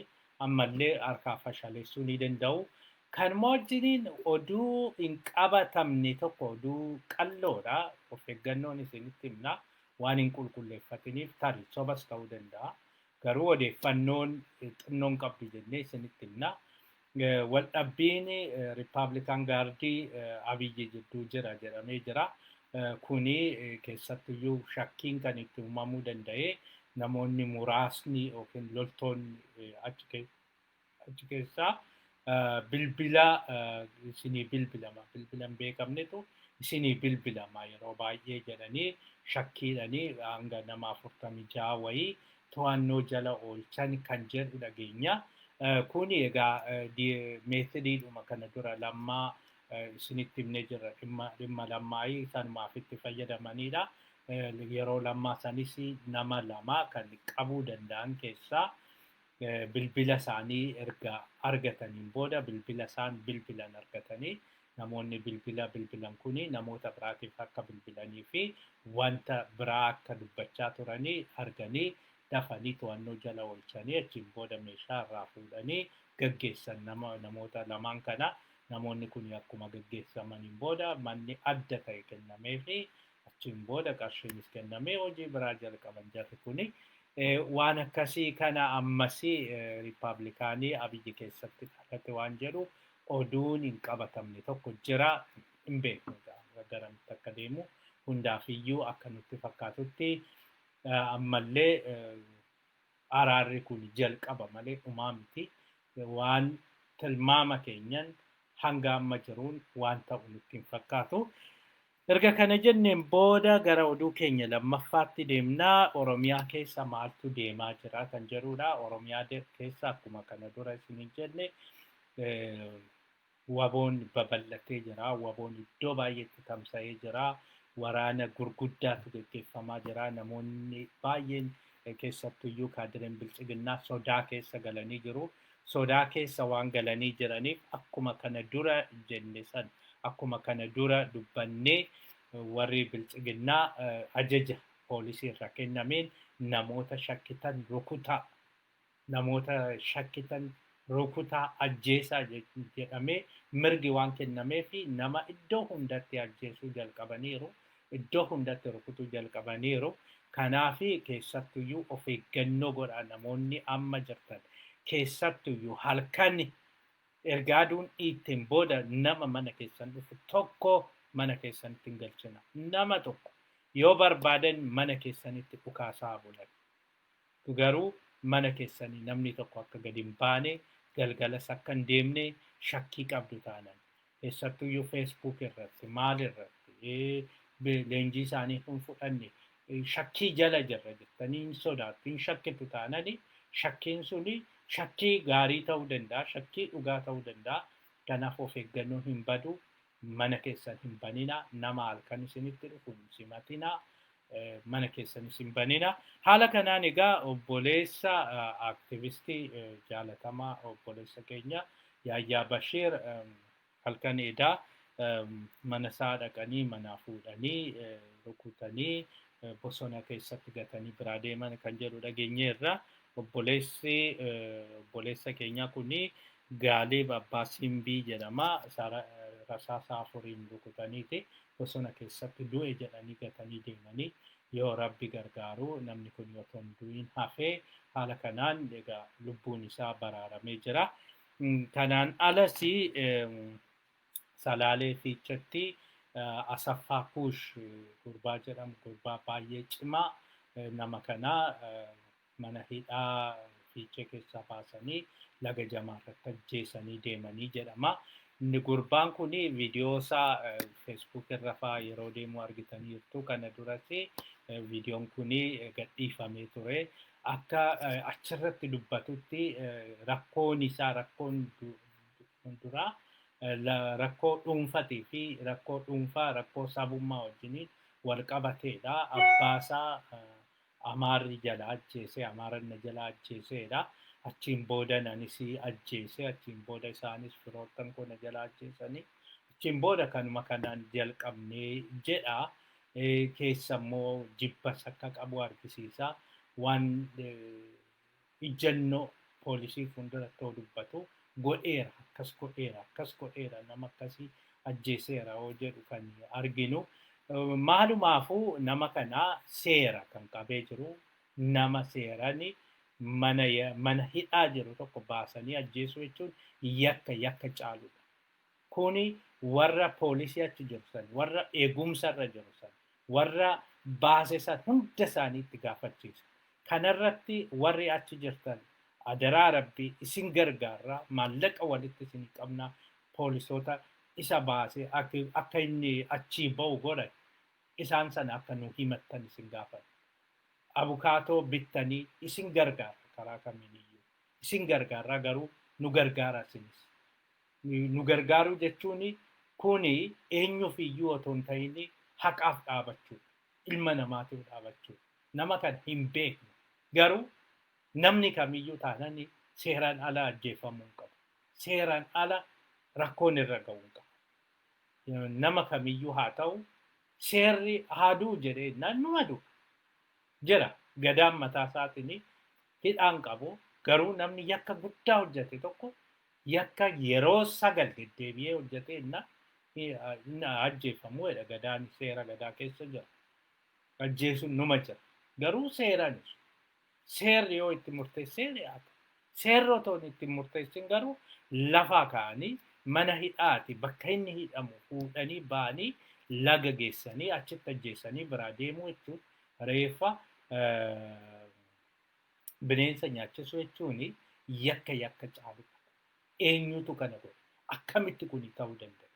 ammallee harkaa fashaleessuu ni danda'u. Kanuma wajjiniin oduu hin qabatamne tokko, oduu qalloodha. Of eeggannoon isinitti himna. Waan hin qulqulleeffatiniif tarii sobas ta'uu danda'a. Garuu odeeffannoon xinnoon qabdu jennee isinitti himna. Waldhabbiin Republican Guardii Abiyyi jidduu jira jedhamee jira. Kuni keessattuyyuu shakkiin kan itti uumamuu danda'e namoonni muraasni yookiin loltoonni achi keessaa bilbila isinii bilbilama, bilbila hin beekamnetu isinii bilbilama yeroo baay'ee jedhanii shakkiidhanii hanga nama 46 wayii to'annoo jala oolchan kan jedhu dhageenya. Kuni egaa methodiidhuma kana dura Lammaa isinitti himnee jirra, dhimma Lammaayii sanumaaf itti fayyadamanidha. Yeroo Lammaa sanis nama lama kan qabuu danda'an keessaa bilbila isaanii erga argataniin booda, bilbila isaan bilbilan argatanii, namoonni bilbila bilbilan kuni namoota biraatiif akka bilbilanii fi wanta biraa akka dubbachaa turanii arganii dafanii to'annoo jala oolchanii, achiin booda meeshaa irraa fuudhanii gaggeessan namoota lamaan kana. Namoonni kun akkuma gaggeessamaniin booda manni adda ta'e kennamee fi achiin booda qarshiinis kennamee hojii biraa jalqaban jarri kuni. Waan akkasii kana ammasii Riippaabilikaanii Abiyyi keessatti dhalate waan jedhu oduun hin qabatamne tokko jira, hin beeknu garamitti akka deemu. Hundaafiyyuu akka nutti fakkaatutti ammallee araarri kun jalqaba malee dhumaa miti. Waan tilmaama keenyan hanga amma jiruun waan ta'u nutti hin fakkaatu. Erga kana jenneen booda gara oduu keenya lammaffaatti deemnaa. Oromiyaa keessa maaltu deemaa jira kan jedhudha. Oromiyaa keessa akkuma kana dura isin jenne WBOn babal'atee jira. WBOn iddoo baay'eetti tamsa'ee jira. Waraana gurguddaatu gaggeeffamaa jira. Namoonni baay'een, keessattuyyuu kaadireen Biltsiginnaa, sodaa keessa galanii jiru. Sodaa keessa waan galanii jiraniif akkuma kana dura jenne san, akkuma kana dura dubbannee, warri Biltsiginnaa ajaja poolisii irraa kennameen namoota shakkitan rukutaa, namoota shakkitan rukutaa, ajjeesaa jedhamee mirgi waan kennameefi nama iddoo hundatti ajjeesuu jalqabaniiru. Iddoo hundatti rukutuu jalqabaniiru. Kanaafi keessattuyyuu of eeggannoo godhaa namoonni amma jirtan. Keessattuyyuu halkan erga aduun dhiitteen booda nama mana keessan dhufu tokko mana keessanitti hin galchina. Nama tokko yoo barbaadan mana keessanitti dhukaasaa bulan. Garuu mana keessanii namni tokko akka gadi hin baane, galgalas akka hin deemne, shakkii qabdu taanan. Keessattuyyuu Facebook irratti, maal irratti, leenjii isaanii hin fudhanne, shakkii jala jirra jettanii hin sodaattu, hin shakkitu taanani, shakkiin suni shakkii gaarii ta'uu danda'a, shakkii dhugaa ta'uu danda'a. Kanaaf of eeggannoon hin badu, mana keessan hin banina, nama halkan isinitti dhufu hin simatina, mana keessanis hin banina. Haala kanaan egaa obboleessa aktivistii jaalatamaa obboleessa keenya Yaayyaa Bashiir halkan edaa mana isaa dhaqanii manaa fuudhanii rukutanii bosona keessatti gatanii biraa deeman kan jedhu dhageenyeerra. Obboleessi obboleessa keenyaa kuni Gaaleeb Abbaa Simbii jedhama. Rasaasa afuriin rukutaniiti bosona keessatti du'e jedhanii gatanii deemanii, yoo Rabbi gargaaru namni kun yoo hin du'in hafee, haala kanaan egaa lubbuun isaa baraaramee jira. Kanaan alas Salaalee Fiichetti Asaffaa Kuush gurbaa jedhamu, gurbaa baay'ee cimaa nama kanaa mana hidhaa Fiichee keessaa baasanii laga Jamaa irratti ajjeesanii deemanii jedhama. Inni gurbaan kun viidiyoo isaa Facebook irra fa'aa yeroo deemu argitaniirtu. Kana duras viidiyoon kun gadhiifamee ture. Akka achirratti dubbatutti rakkoon isaa rakkoon duraa rakkoo dhuunfatii fi rakkoo dhuunfaa rakkoo sabummaa wajjiniin wal qabateedha. Abbaasaa Amaarri jala ajjeese, Amaaranna jala ajjeeseedha. Achiin booda anis ajjeese, achiin booda isaanis firoottan koo na jala ajjeesanii, achiin booda kanuma kanaan jalqabnee jedha. Keessa immoo jibbas akka qabu argisiisa. Waan ijjannoo poolisii fuulduratti yoo dubbatu godheera, akkas godheera, akkas godheera, nama akkasii ajjeeseera yoo jedhu kan arginu. Maalumaafuu nama kana seera kan qabee jiru, nama seerani mana hidhaa jiru tokko baasanii ajjeesuu jechuun yakka yakka caaludha. Kuni warra poolisii achi jiru san, warra eegumsarra jiru san, warra baase san hunda isaanii itti gaafachiisa. Kanarratti warri achi jirtan adaraa rabbii isin gargaarraa, maallaqa walitti isin qabna, poolisoota isa baase akka inni achii ba'u godhan isaan sana akka nu himattan isin gaafata. Abukaatoo bittanii isin gargaara karaa kamiiniyyuu. Isin gargaarraa, garuu nu gargaara isinis. Nu gargaaruu jechuun kuni eenyuuf iyyuu otoo hin ta'in haqaaf dhaabachuudha. Ilma namaatiif dhaabachuudha. Nama kan hin beekne garuu namni kamiyyuu taanaan seeraan ala ajjeefamuu hin qabu. Seeraan ala rakkoon irra ga'uu hin qabu. Nama kamiyyuu haa ta'u, seerri haa du'u jedhee numa du'a. Jira gadaan mataa isaatiin hidhaan qabu, garuu namni yakka guddaa hojjete tokko, yakka yeroo 9 deddeebi'ee hojjete, inni ajjeefamuu jedha gadaan, seera gadaa keessa jira. Ajjeesuun numa jira. Garuu seeraan seerri yoo itti murteessee dhiyaata. Seerri otoo itti murteessin garuu lafaa ka'anii mana hidhaati bakka inni hidhamu fuudhanii ba'anii laga geessanii achitti ajjeessanii biraa deemuu jechuun, reeffa bineensa nyaachisuu jechuun yakka yakka caaludha. Eenyutu kana godhe? Akkamitti kun ta'uu danda'a?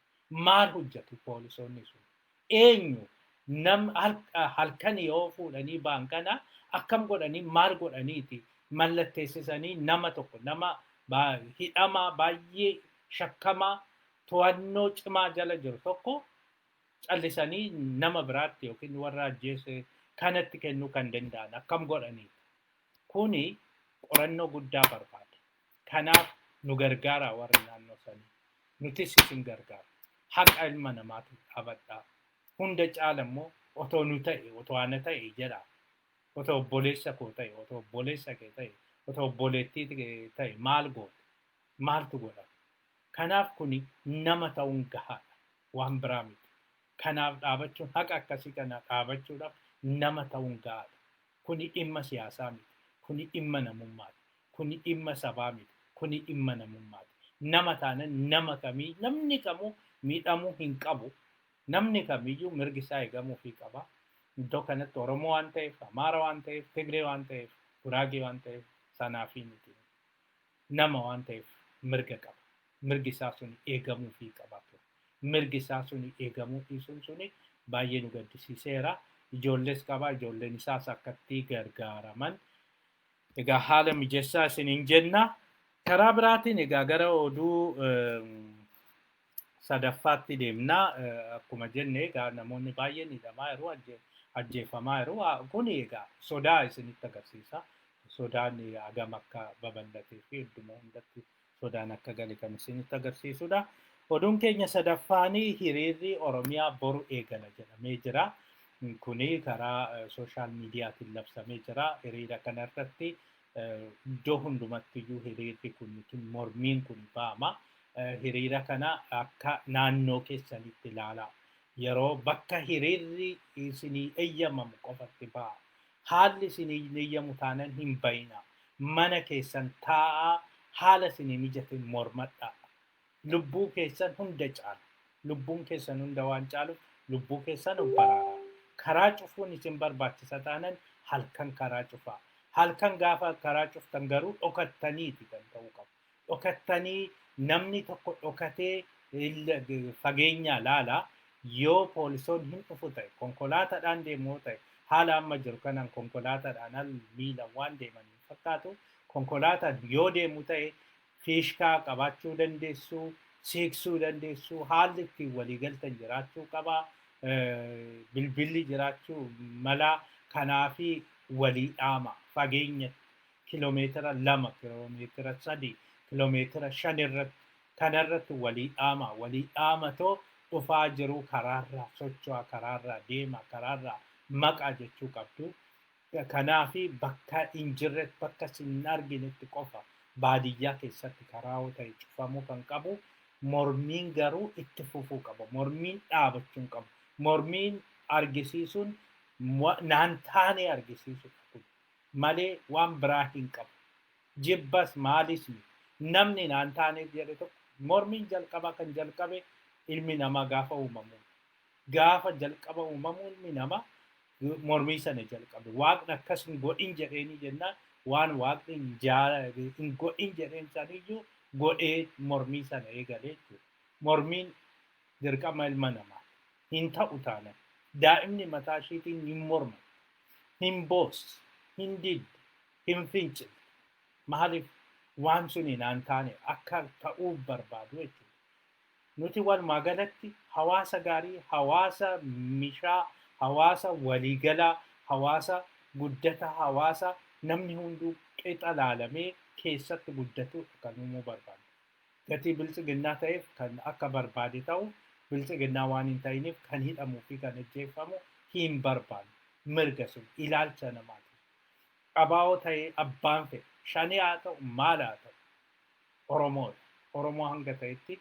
Maal hojjetu poolisoonni sun? Eenyu nam halkan yoo fuudhanii ba'an kana akkam godhanii, maal godhaniiti mallatteessisanii nama tokko, nama hidhamaa baay'ee shakkamaa to'annoo cimaa jala jiru tokko callisanii nama biraatti yookiin warra ajjeese kanatti kennuu kan danda'an akkam godhaniiti? Kuni qorannoo guddaa barbaada. Kanaaf nu gargaara warri naannoo sanii. Nutis isin gargaara. Haqa ilma namaatiif dhaabadhaa. Hunda caala immoo otoo nu ta'e, otoo ana ta'e jedha. Otoo obboleessa koo ta'e, otoo obboleessa kee ta'e, otoo obboleettii ta'e maal goota? Maaltu godhama? Kanaaf kuni nama ta'uun gahaadha. Waan biraa miti. Kanaaf dhaabachuun, haqa akkasii kana dhaabachuudhaaf nama ta'uun gahaadha. Kuni dhimma siyaasaa miti. Kuni dhimma namummaati. Kuni dhimma sabaa miti. Kuni dhimma namummaati. Nama taanan nama kamii, namni kamuu miidhamuu hin qabu. Namni kamiyyuu mirgi isaa eegamuufii qaba. Iddoo kanatti Oromoo waan ta'eef, Amaara waan ta'eef, Tigree waan ta'eef, Guraagee waan ta'eef sanaafii miti. Nama waan ta'eef mirga qaba. Mirgi isaa sun eegamuufii qaba ture. Mirgi isaa sun eegamuu dhiisuun suni baay'ee nu gaddisiiseera. Ijoollees qaba. Ijoolleen isaas akkatti gargaaraman. Egaa haala mijeessaa isiniin jenna. Karaa biraatiin egaa gara oduu sadaffaatti deemna. Akkuma jenne egaa namoonni baay'een hidhamaa jiru, ajjeefamaa jiru. Kun egaa sodaa isinitti agarsiisa. Sodaan hagam akka babal'atee fi idduma hundatti sodaan akka gale kan isinitti agarsiisudha. Oduun keenya sadaffaanii hiriirri Oromiyaa boru eegala jedhamee jira. Kuni karaa social mediaatiin labsamee jira. Hiriira kanarratti iddoo hundumattiyyuu hiriirri kun, mormiin kun ba'ama. Hiriira kana akka naannoo keessanitti ilaalaa. Yeroo bakka hiriirri isinii eeyyamamu qofatti ba'a. Haalli isinii eeyyamu taanan hin bayina. Mana keessan taa'aa, haala isinii mijate mormadhaa. Lubbuu keessan hunda caala. Lubbuun keessan hunda waan caaluuf lubbuu keessan of baraaraa. Karaa cufuun isin barbaachisa taanan halkan karaa cufaa. Halkan gaafa karaa cuftan garuu dhokattaniiti kan ta'uu qabu. Dhokattanii, namni tokko dhokatee fageenya laala. Yoo poolisoon hin dhufu ta'e, konkolaataadhaan deemu ta'e, haala amma jiru kanaan konkolaataadhaan al miilan waan deeman hin fakkaatu. Konkolaataan yoo deemu ta'e fiishkaa qabaachuu dandeessu, siiqsuu dandeessu, haalli ittiin waliigaltan jiraachuu qaba, bilbilli jiraachuu mala. Kanaafi walii dhaama, fageenya kiiloomeetira 2, kiiloomeetira 3, kiiloomeetira 5 irratti kanarratti walii dhaama, walii dhaamatoo Dhufaa jiru karaarraa socho'aa, karaarraa deema, karaarraa maqaa jechuu qabdu. Kanaafi bakka hin jirretti, bakka hin arginetti qofa baadiyyaa keessatti karaa yoo ta'e cufamuu kan qabu. Mormiin garuu itti fufuu qaba. Mormiin dhaabachuu hin qabu. Mormiin argisiisuun naan taane argisiisudha malee waan biraa hin qabu. Jibbas maalis miti. Namni naan taane jedhe tokko mormiin jalqaba kan jalqabe ilmi namaa gaafa uumamu. Gaafa jalqaba uumamu ilmi namaa mormii sana jalqabe. Waaqni akkas hin godhin jedheeni jennaan waan waaqni hin godhin jedheen saniyyuu godhee mormii sana eegalee jechuudha. Mormiin dirqama ilma namaa hin ta'u taanaan daa'imni mataa ishiitiin hin morma, hin boossu, hin diddu, hin fincilu. Maaliif? Waan suni naan taane akka ta'uuf barbaadu jechuudha. Nuti walumaa galatti hawaasa gaarii, hawaasa mishaa, hawaasa waliigalaa, hawaasa guddataa, hawaasa namni hunduu qixa laalamee keessatti guddatudha kan uumuu barbaadu. Gatii biltsiginnaa ta'eef kan akka barbaade ta'u, biltsiginnaa waan hin ta'iniif kan hidhamuu fi kan ajjeefamu hin barbaadu. Mirga sun ilaalcha namaati. Qabaa'oo ta'ee abbaan fedhe, shanee haa ta'u, maal haa ta'u, Oromoodha. Oromoo hanga ta'etti,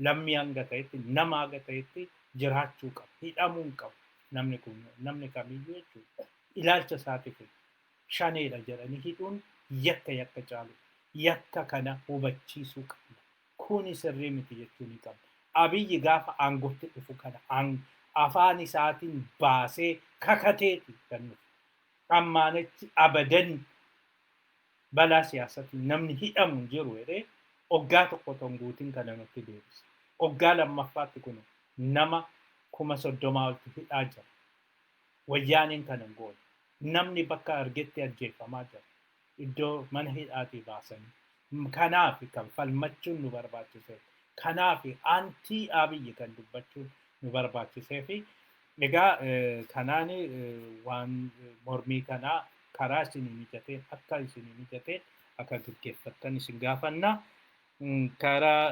lammii hanga ta'etti, nama hanga ta'etti jiraachuu qaba. Hidhamuu hin qabu. Namni kun namni kamiyyuu jechuudha. Ilaalcha isaatiif shaneedha jedhanii hidhuun yakka yakka caalu. Yakka kana hubachiisuu qabna. Kuni sirrii miti jechuu ni qabna. Abiyyi gaafa aangootti dhufu kana afaan isaatiin baasee kakateeti kan dhufu. Ammaanichi abadan balaa siyaasatiin namni hidhamu hin jiru jedhee oggaa tokko otoo hin guutin kana nutti deebise. Oggaa lammaffaatti kun nama 30,000 olitti hidhaa jira. Wayyaaniin kana hin goone. Namni bakka argetti ajjeefamaa jira. Iddoo mana hidhaatii baasanii. Kanaaf kan falmachuun nu barbaachisee. Kanaaf anti Abiyyi kan dubbachuun nu barbaachisee fi egaa kanaan waan mormii kanaa karaa isinii mijateen akka isinii mijateen akka gaggeeffattan isin gaafanna. Karaa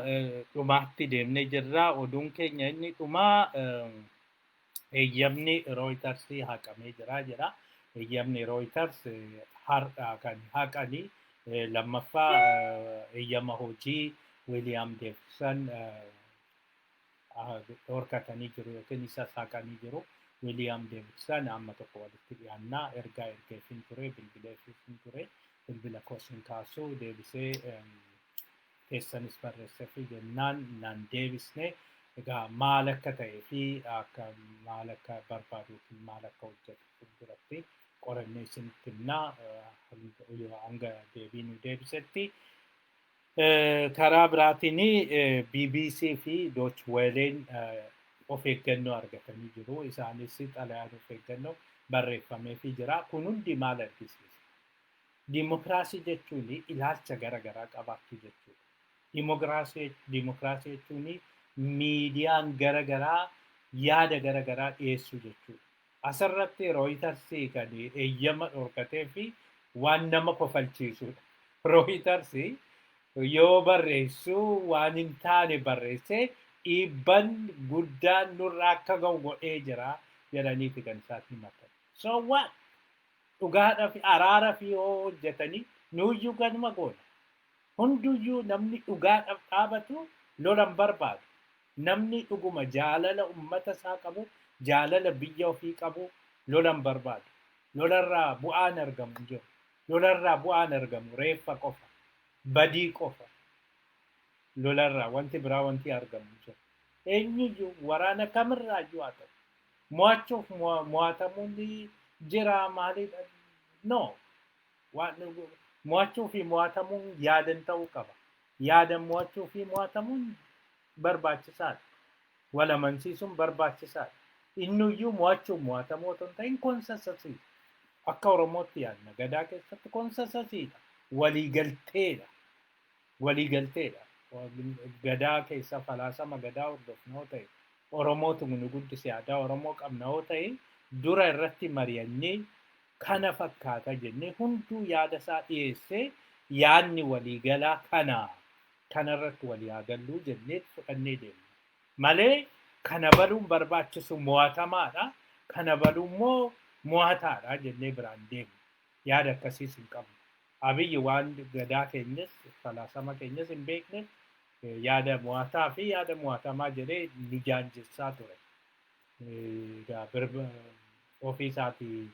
dhumaatti deemnee jirra. Oduun keenya inni dhumaa eeyyamni Reuters haqamee jira jedha. Eeyyamni Reuters har'a kan haqanii lammaffaa eeyyama hojii William Davidson dhorkatanii jiru yookiin isa haqanii jiru. William Davidson amma tokko walitti dhiyaannaa ergaa ergeefin ture, bilbileefin ture, bilbila koos hin kaasuu, deebisee keessanis barreessee fi jennaan naan deebisne. Egaa maal akka ta'ee fi akka maal akka barbaadu yookiin maal akka hojjetu fuulduratti qorannee isinitti himnaa hanga deebii nu deebisetti. Karaa biraatiin BBC fi Deutsche Welleen of eeggannoo argatanii jiru. Isaanis xalayaan of eeggannoo barreeffameefii jira. Kun hundi maal argisiisa? Dimokiraasii jechuun ilaalcha gara garaa qabaachuu jechuudha. Dimokiraasii jechuun miidiyaan gara garaa yaada gara garaa dhiyeessuu jechuudha. Asirratti Reuters kan eeyyama dhorkatee fi waan nama kofalchiisudha. Reuters yoo barreessu waan hin taane barreessee dhiibban guddaan nurraa akka ga'u godhee jira jedhaniiti kan isaan himatan. So what? Dhugaadhaa fi araara fi yoo hojjetanii nuyyuu ganuma goona. Hunduyyuu namni dhugaadhaaf dhaabatu lola hin barbaadu. Namni dhuguma jaalala uummata isaa qabu, jaalala biyya ofii qabu lola hin barbaadu. Lolarraa bu'aan argamu hin jiru. Lolarraa bu'aan argamu reeffa qofa, badii qofa. Lolarraa wanti biraa wanti argamu hin jiru. Eenyuyyuu waraana kamirraayyuu haa ta'u. Mo'achuuf mo'atamuun jira maalidha? No. Mo'achuu fi mo'atamuun yaadan ta'uu qaba. Yaadan mo'achuu fi mo'atamuun barbaachisaadha. Wal amansiisuun barbaachisaadha. Innuyyuu mo'achuuf mo'atamuu otoo hin ta'in consensusii. Akka Oromootti yaadna. Gadaa keessatti consensusiidha. Waliigalteedha. Waliigalteedha. Gadaa keessa falaasama gadaa hordofna yoo ta'e, Oromootu nu guddise, aadaa Oromoo qabna yoo ta'e, dura irratti mari'annee kana fakkaata jennee hunduu yaada isaa dhiyeessee yaadni waliigalaa kana kanarratti walii haa galluu jennee fudhannee deemna. Malee Kana baluun barbaachisu mo'atamaadha. Kana baluu immoo mo'ataadha jennee biraan deemnu. Yaada akkasiis hin qabnu. Abiyyi waan gadaa keenyas falaasama keenyas hin beekne, yaada mo'ataa fi yaada mo'atamaa jedhee nu jaanjessaa ture. Ofii isaatii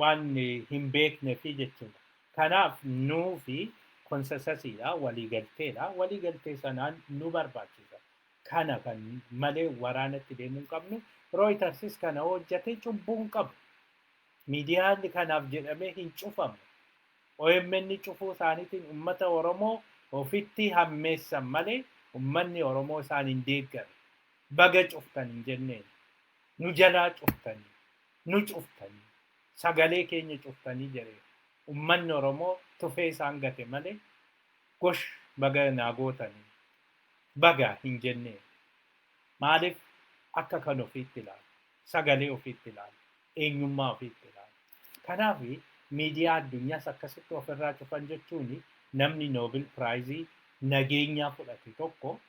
waan hin beekne fi jechuudha. Kanaaf nuu fi consensusiidha, waliigalteedha. Waliigaltee sanaan nu barbaachisa. Kana kan malee waraanatti deemuu hin qabnu. Reutersis kana hojjate cubbuu hin qabu. Miidiyaan kanaaf jedhamee hin cufamu. OMN cufuu isaaniitiin uummata Oromoo ofitti hammeessan malee uummanni Oromoo isaan hin deeggarre. Baga cuftan hin jenneen. Nu jalaa cuftanii, nu cuftanii, sagalee keenya cuftanii jedhee uummanni Oromoo tufee isaan gate malee gosh baga naa gootanii baga hin jenneen. Maaliif? Akka kan ofiitti ilaalu, sagalee ofiitti ilaalu, eenyummaa ofiitti ilaalu. Kanaaf miidiyaa addunyaas akkasitti ofirraa cufan jechuun, namni Nobel Prizeii nageenyaa fudhate tokko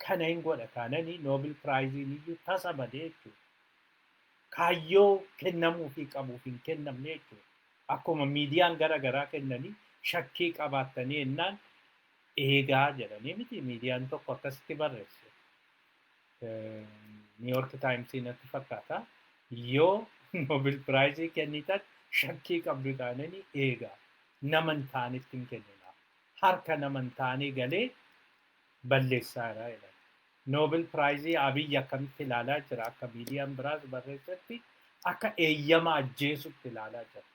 kana hin godha taananii, Nobel Prizeiin iyyuu tasa badee jechuudha. Kaayyoo kennamuufii qabuuf hin kennamne jechuudha. Akkuma miidiyaan gara garaa kennanii shakkii qabaattanii ennaan eegaa jedhanii miti, miidiyaan tokko akkasitti barreesse. New York Times natti fakkaata. Yoo Nobel Prizeii kennitan shakkii qabdu taananii eegaa. Nama hin taanetti hin kenninaa. Harka nama hin taanee galee balleessaa jira jedhan. Nobel Prizeii Abiyyi akkamitti ilaalaa jira? Akka miidiyaan biraas barreessetti, akka eeyyama ajjeesutti ilaalaa jira.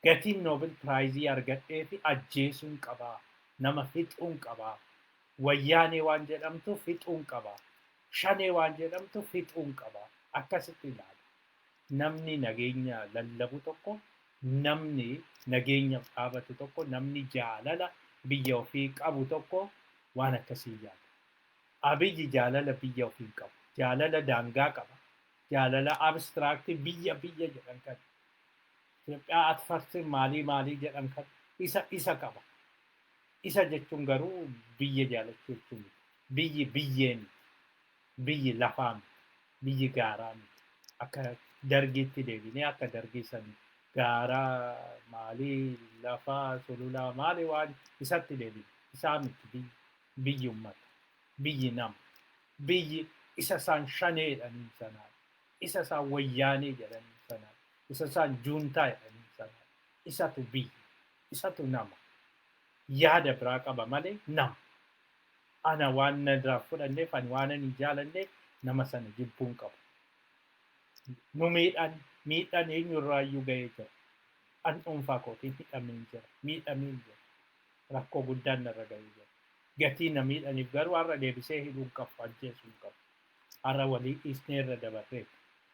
Gatiin Nobel Prizeii argadhee fi ajjeesuun qabaa. Nama fixuun qabaa. Wayyaanee waan jedhamtu fixuun qabaa. Shanee waan jedhamtu fixuun qabaa. Akkasitti ilaala. Namni nageenya lallabu tokko, namni nageenyaaf dhaabatu tokko, namni jaalala biyya ofii qabu tokko waan akkasii yaada. Abiyyi jaalala biyya ofii hin qabu. Jaalala daangaa qaba. Jaalala abstractii biyya biyya jedhan kan. Itoophiyaa atfarsi maalii maalii jedhan kan isa qaba. Isa jechuun garuu biyya jaalachuu jechuu miti. Biyyi biyyee miti. Biyyi lafaa miti. Biyyi gaaraa miti. Akka dargiitti deebinee, akka dargii sanii gaaraa maalii, lafaa, sululaa maalii waan isatti deebine. Isaa miti biyyi. Biyyi uummata. Biyyi nama. Biyyi isa isaan shanee jedhanii sanaa. Isa isaan wayyaanee jedhanii sanaa. Isa isaan juuntaa jedhanii sanaa. Isatu biyya. Isatu nama. Yaada biraa qaba malee nama. Ana waan na irraa fudhanneef, ani waan ani hin jaalanneef nama sana jibbuun qabu. Nu miidhaan, miidhaan eenyurraayyuu ga'ee jira. An dhuunfaa kootiin hidhameen jira. Miidhameen jira. Rakkoo guddaan narra ga'ee jira. Gatii na miidhaniif garuu har'a deebisee hidhuu hin qabu, ajjeesuu hin qabu. Har'a walii dhiisnee irra dabarree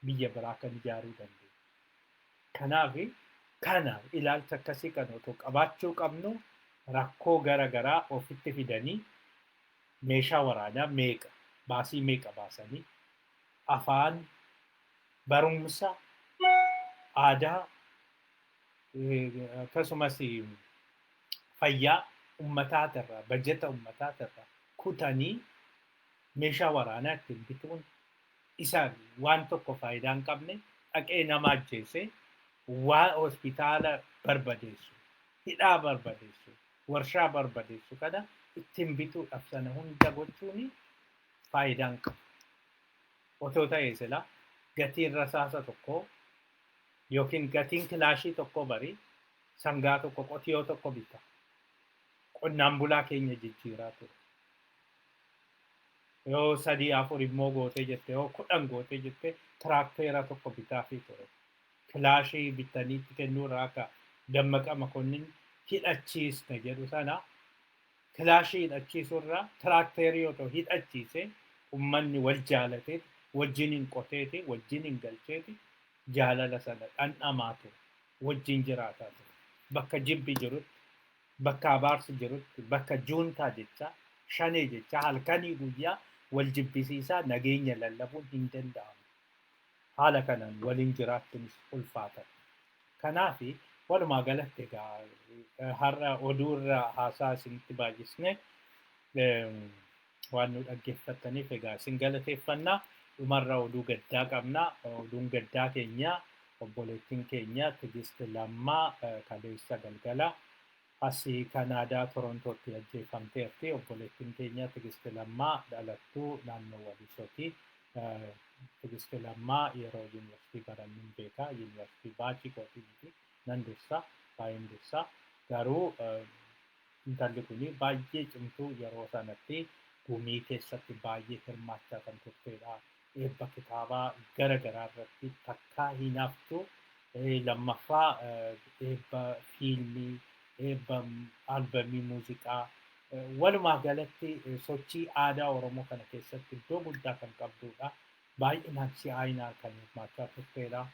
biyya biraa kan ijaaruu dandeenya. Kanaaf kana ilaalcha akkasii kan otoo qabaachuu qabnu, rakkoo gara garaa ofitti fidanii, meeshaa waraanaa meeqa, baasii meeqa baasanii, afaan, barumsa, aadaa, akkasumas fayyaa ummataatirraa, bajeta ummataatirraa kutanii meeshaa waraanaa ittiin bituun isa waan tokko faayidaa hin qabne, dhaqee nama ajjeese, waa hospitaala barbadeessu, hidhaa barbadeessu, warshaa barbadeessu kana ittiin bituudhaaf sana hunda gochuun faayidaa hin qabu. Otoo ta'ee silaa gatiin rasaasa tokkoo yookiin gatiin kilaashii tokkoo barii sangaa tokko, qotiyoo tokko bita. Qonnaan bulaa keenya jijjiiraa ture. Yoo sadii afur immoo gootee jette, yoo 10 gootee jette, tiraakteera tokko bitaafii ture. Kilaashii bitaniitti kennuurraa, akka Dammaqa Makonnin hidhachiisne jedhu sana, kilaashii hidhachiisuurraa tiraakteerii yoo ta'u hidhachiise, ummanni wal jaalateeti wajjin hin qoteeti, wajjin hin galcheeti, jaalala sana dhandhamaa ture. Wajjin jiraataa ture. Bakka jibbi jirutti, bakka abaarsi jirutti, bakka juuntaa jechaa, shanee jechaa, halkanii guyyaa wal jibbisiisaa nageenya lallabuun hin danda'amu. Haala kanaan waliin jiraachuunis ulfaata. Kanaaf walumaa galatti egaa har'a oduurra haasaa isinitti baay'isne. Waan nu dhaggeeffattaniif egaa isin galateeffannaa. Dhumarra oduu gaddaa qabna. Oduun gaddaa keenya obboleettiin keenya Tigist Lammaa kaleessa galgala asii Kanaadaa Torontootti ajjeefamteerti. Obboleettiin keenya Tigist Lammaa dhalattuu naannoo Walisooti. Tigist Lammaa yeroo yuunivarsiitii barannuun beeka. Yuunivarsiitii baachii kootii miti. Nan dursa, baay'een dursa. Garuu intalli kuni baay'ee cimtuu, yeroo sanatti gumii keessatti baay'ee hirmaachaa kan turtedha. Eebba kitaabaa gara garaa irratti takkaa hin haftu. Lammaffaa eebba fiilmii, eebba albamii muuziqaa, walumaa galatti sochii aadaa Oromoo kana keessatti iddoo guddaa kan qabdudha. Baay'inaan si'aayinaan kan hirmaachaa turtedha.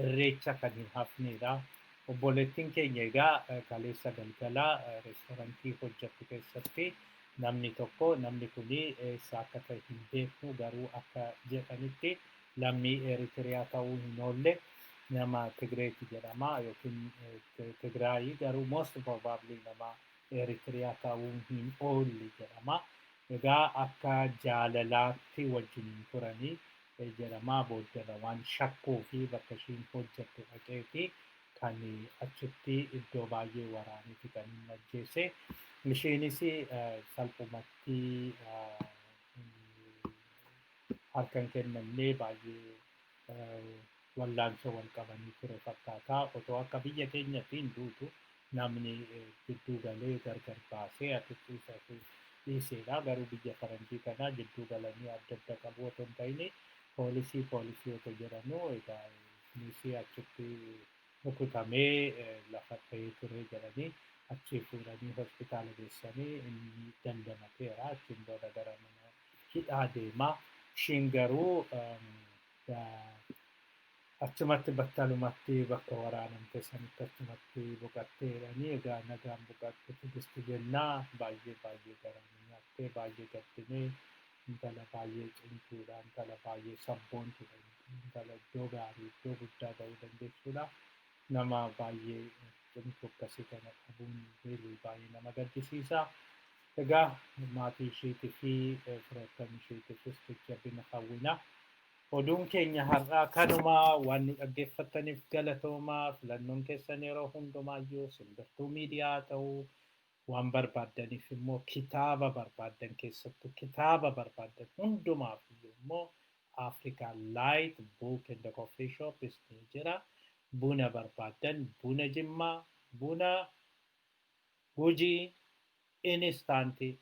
Irreecha kan hin hafnedha. Obboleettiin keenya egaa kaleessa galgalaa reestoorantii hojjettu keessatti namni tokko, namni kuni eessa akka ta'e hin beeknu, garuu akka jedhanitti lammii Eritiriyaa ta'uu hin oolle, nama Tigreeti jedhama yookiin Tigraayii, garuu most probably nama Eritiriyaa ta'uu hin oolle jedhama. Egaa akka jaalalaatti wajjin turanii jedhama. Booddee waan shakkuu fi bakka ishiin hojjettu dhaqeeti kan achitti iddoo baay'ee waraaniiti kan inni ajjeese. Isheenis salphumatti harka hin kennamne, baay'ee wallaansoo wal qabanii ture fakkaata. Otoo akka biyya keenyatti hin duutu, namni gidduu galee gargar baasee asitti isa dhiiseedha. Garuu biyya faranjii kana gidduu galanii adda adda qabu otoo hin ta'in, poolisii poolisii otoo jedhamu egaa innis achitti rukutamee lafa ta'ee ture jedhanii achii fuudhanii hospitaala geessanii inni dandamateera. Achiin booda gara mana hidhaa deema. Ishiin garuu achumatti battalumatti bakka waraanamte sanitti achumatti boqotteedhanii. Egaa nagaan boqotte Tigisti jennaa. Baay'ee baay'ee garaa nyaattee, baay'ee gaddinee. Intala baay'ee cimtuudha, intala baay'ee sabboontuudha, intala iddoo gaarii, iddoo guddaa ga'uu dandeessuudha. Nama baay'ee cimtuu akkasii kana dhabuun really baay'ee nama gaddisiisa. Egaa maatii isheetii fi firoottan isheetiifis jajjabina hawwina. Oduun keenya har'aa kanuma. Waan nu dhaggeeffattaniif galatoomaa. Filannoon keessan yeroo hundumaayyuu Simbirtuu Miidiyaa ta'uu, waan barbaaddaniif immoo kitaaba barbaaddan, keessattuu kitaaba barbaaddan hundumaaf iyyuu immoo Africa Light Book and the Coffee Shop ni jira. Buna barbaaddan buna Jimmaa, buna Gujii instantii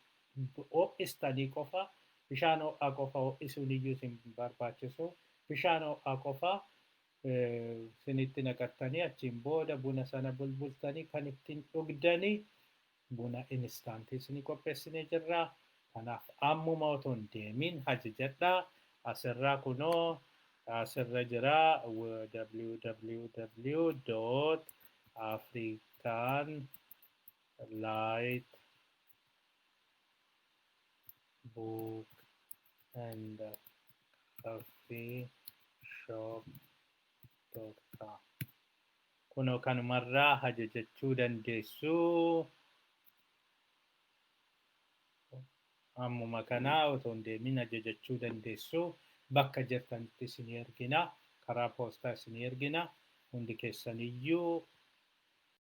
ho'istanii qofa, bishaan ho'aa qofa, ho'isuun iyyuu isin barbaachisu, bishaan ho'aa qofa isinitti naqattanii achiin booda buna sana bulbultanii kan ittiin dhugdanii buna instantii isinii qopheessinee jirra. Kanaaf ammuma otoo hin deemin ajajadhaa. Asirraa kunoo asirra jira, www.africanlightbookandcoffeeshop.com. Kunoo kanumarraa ajajachuu dandeessu. Ammuma kanaa otoo hin deemin ajajachuu dandeessu. Bakka jirtanitti isinii ergina. Karaa poostaa isinii ergina. Hundi keessaniyyuu